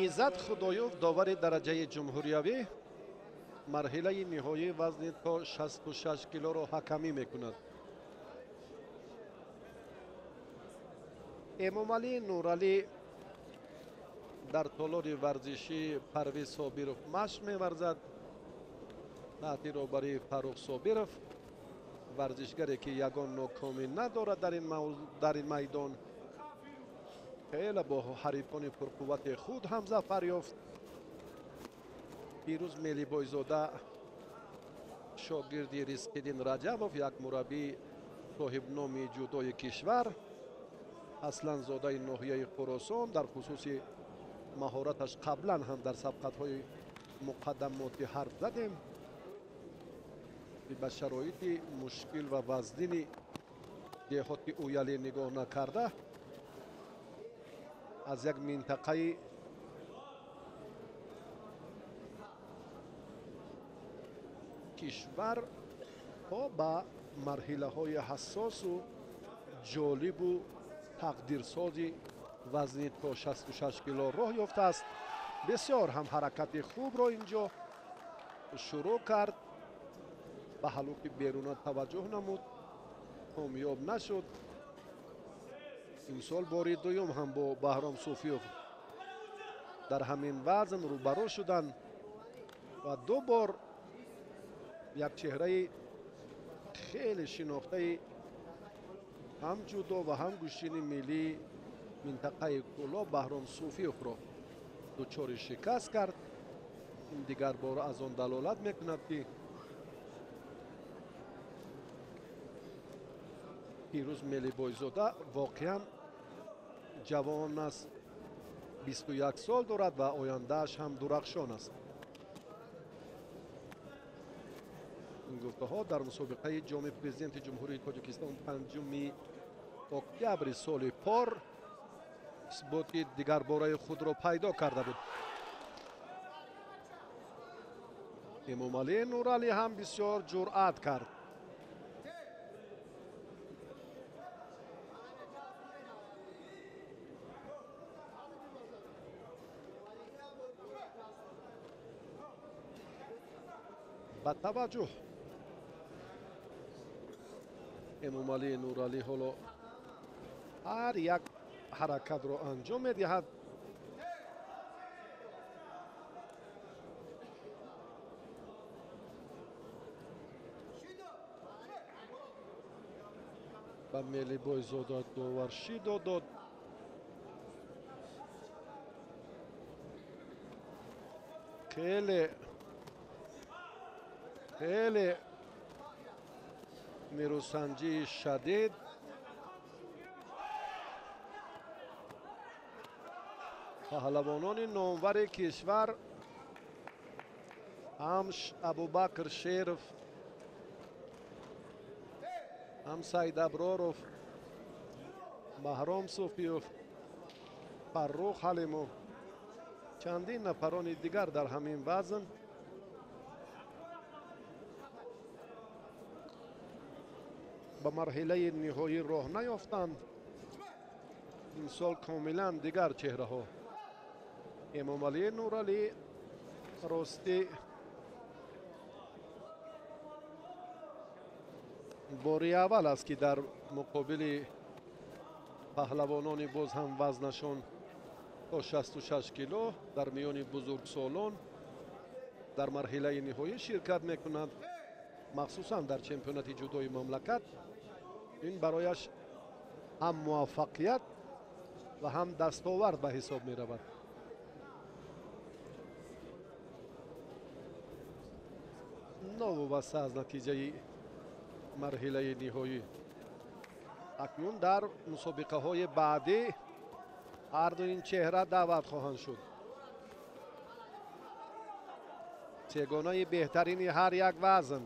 Иззат Худоёв, довари дараҷаи ҷумҳуриявӣ, марҳилаи ниҳоии вазни то 66 килоро ҳакамӣ мекунад. Эмомалӣ Нуралӣ дар толори варзишии Парвиз Собиров машқ меварзад таҳти роҳбарии Фаррух Собиров, варзишгаре ки ягон нокомӣ надорад дар ин майдон. Хеле бо ҳарифони пурқуввати худ ҳам зафар ёфт. Пирӯз Мелибойзода, шогирди Ризқиддин Раҷабов, як мураббии соҳибноми ҷудои кишвар, аслан зодаи ноҳияи Хуросон, дар хусуси маҳораташ қаблан ҳам дар сабқатҳои муқаддамотӣ ҳарф задем. Ба шароити мушкил ва вазнини деҳоти Уялӣ нигоҳ накарда, аз як минтақаи кишвар то ба марҳилаҳои ҳассосу ҷолибу тақдирсози вазни то 66 кило роҳ ёфтааст. Бисёр ҳам ҳаракати хубро инҷо шурӯъ кард, ба ҳалуки беруна таваҷҷӯҳ намуд, комёб нашуд. Имсол бори дуюм ҳам бо Баҳром Суфиёв дар ҳамин вазн рӯбарӯ шуданд ва ду бор як чеҳраи хеле шинохтаи ҳам ҷудо ва ҳам гӯштини миллии минтақаи Кӯлоб Баҳром Суфиёвро дучори шикаст кард. Ин дигар бора аз он далолат мекунад, ки Пирӯз Мелибойзода воқеан ҷавон аст, 21 сол дорад ва ояндааш ҳам дурахшон аст. Ин гуфтаҳо дар мусобиқаи ҷоми президенти Ҷумҳурии Тоҷикистон 5 октябри соли пор исботи дигарбораи худро пайдо карда буд. Эмомалӣ Нуралӣ ҳам бисёр ҷуръат кард. Ба таваҷҷӯҳ Эмомалӣ Нуралӣ ҳоло ҳар як ҳаракатро анҷом медиҳад. Ба Мелибойзода довар шидо дод. Хеле хеле нерӯсанҷии шадид. Паҳлавонони номвари кишвар ҳам Абубакр Шеров, ҳам Саид Аброров, Баҳром Суфиёв, Фаррух Ҳалимов, чандин нафарони дигар дар ҳамин вазн ба марҳилаи ниҳоӣ роҳ наёфтанд. Имсол комилан дигар чеҳраҳо. Эмомалӣ Нуралӣ ростӣ бори аввал аст, ки дар муқобили паҳлавонони боз ҳам вазнашон то 66 кило дар миёни бузургсолон дар марҳилаи ниҳоӣ ширкат мекунанд, махсусан дар чемпионати ҷудои мамлакат. Ин барояш ҳам муваффақият ва ҳам дастовард ба ҳисоб меравад. Новобаста аз натиҷаи марҳилаи ниҳоӣ, акнун дар мусобиқаҳои баъдӣ ҳарду ин чеҳра даъват хоҳанд шуд. Сегонаи беҳтарини ҳар як вазн.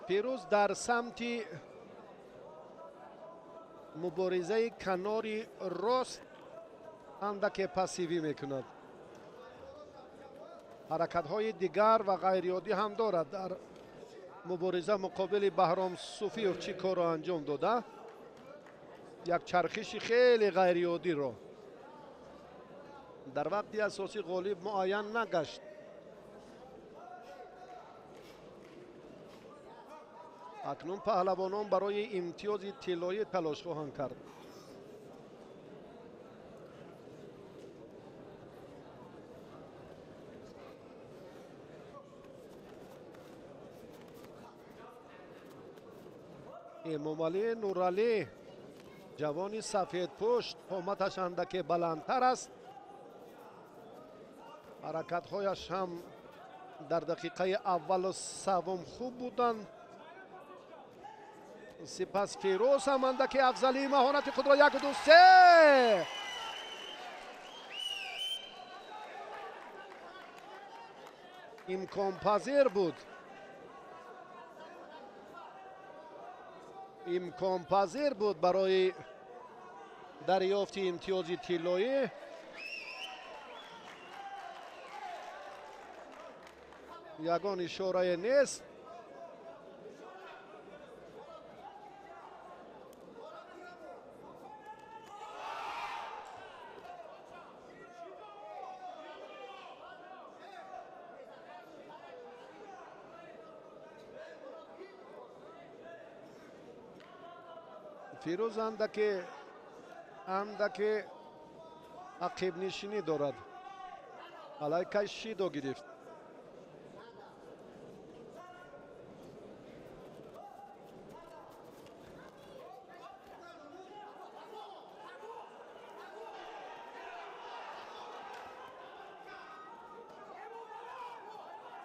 Фирӯз дар самти муборизаи канори рост андаке пассивӣ мекунад. Ҳаракатҳои дигар ва ғайриоддӣ ҳам дорад. Дар мубориза муқобили Баҳром Суфиев чӣ корро анҷом дода? Як чархиши хеле ғайриоддиро. Дар вақти асосӣ ғолиб муайян нагашт. Акнун паҳлавонон барои имтиёзи тиллоӣ талош хоҳанд кард. Эмомалӣ Нуралӣ ҷавони сафедпӯшт, қоматаш андаке баландтар аст. Ҳаракатҳояш ҳам дар дақиқаи аввалу севум хуб буданд. Сипас Фирӯз ҳам андаке афзалии маҳорати худро 1, 2, 3 имконпазир буд. Имконпазир буд барои дарёфти имтиёзи тиллоӣ. Ягон ишорае нест. Фирӯз андаке ақибнишинӣ дорад. Алайкай шидо гирифт.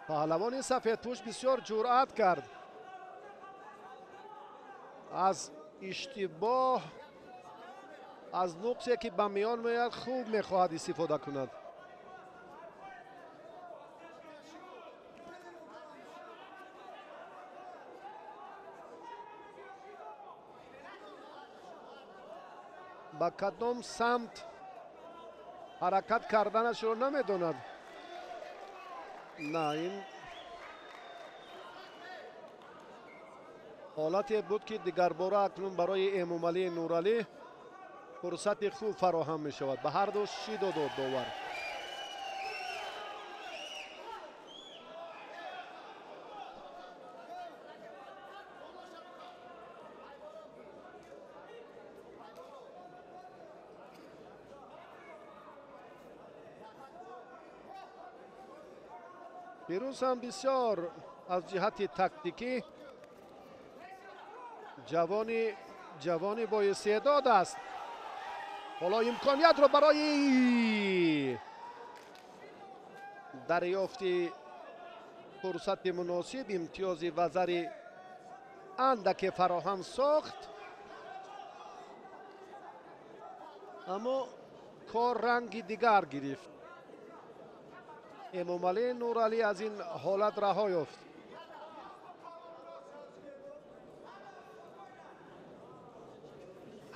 Паҳлавони сафедпӯш бисёр ҷуръат кард. Аз иштибоҳ, аз нуқсе ки ба миён меояд хуб мехоҳад истифода кунад. Ба кадом самт ҳаракат карданашро намедонад. На, ин ҳолате буд ки дигарбора акнун барои Эмомалӣ Нуралӣ фурсати хуб фароҳам мешавад. Ба ҳар ду шидо дод довар. Фирӯз ҳам бисёр аз ҷиҳати тактикӣ ҷавони боистеъдод аст. Ҳоло имкониятро барои дарёфти фурсати муносиб имтиёзи вазари андаке фароҳам сохт, аммо кор ранги дигар гирифт. Эмомалӣ Нуралӣ аз ин ҳолат раҳо ёфт.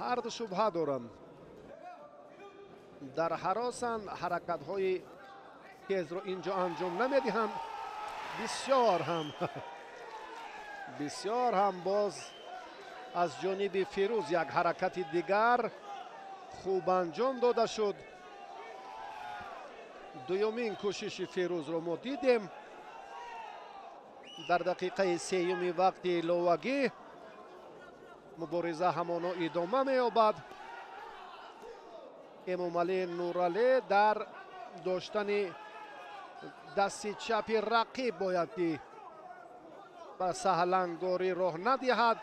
Ҳар ду шубҳа доранд, дар ҳаросанд, ҳаракатҳои тезро инҷо анҷом намедиҳанд. Бисёр ҳам боз аз ҷониби Фирӯз як ҳаракати дигар хуб анҷом дода шуд. Дуюмин кӯшиши Фирӯзро мо дидем дар дақиқаи сеюми вақти иловагӣ. Мубориза ҳамоно идома меёбад. Эмомалӣ Нуралӣ дар доштани дасти чапи рақиб бояд ки ба саҳлангорӣ роҳ надиҳад.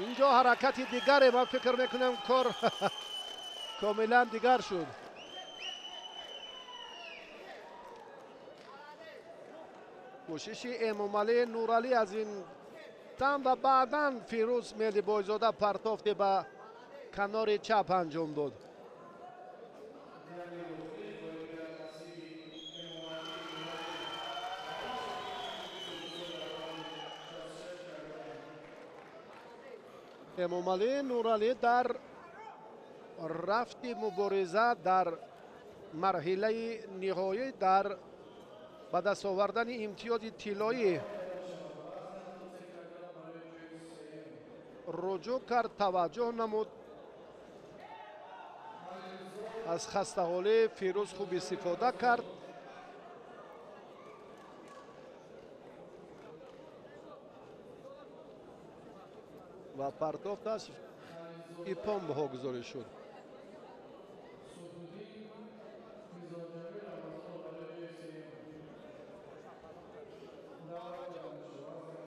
Инҷо ҳаракати дигаре, ман фикр мекунам кор комилан дигар шуд. Кӯшиши Эмомалӣ Нуралӣ аз ин там ва баъдан Фирӯз Мелибойзода партофте ба канори чап анҷом дод. Эмомалӣ Нуралӣ дар рафти мубориза дар марҳилаи ниҳоӣ дар ба даст овардани имтиёзи тиллоӣ руҷӯъ кард, таваҷҷӯҳ намуд. Аз хастаҳолӣ Фирӯз хуб истифода кард. Ва партофташ ипон баҳогузорӣ шуд.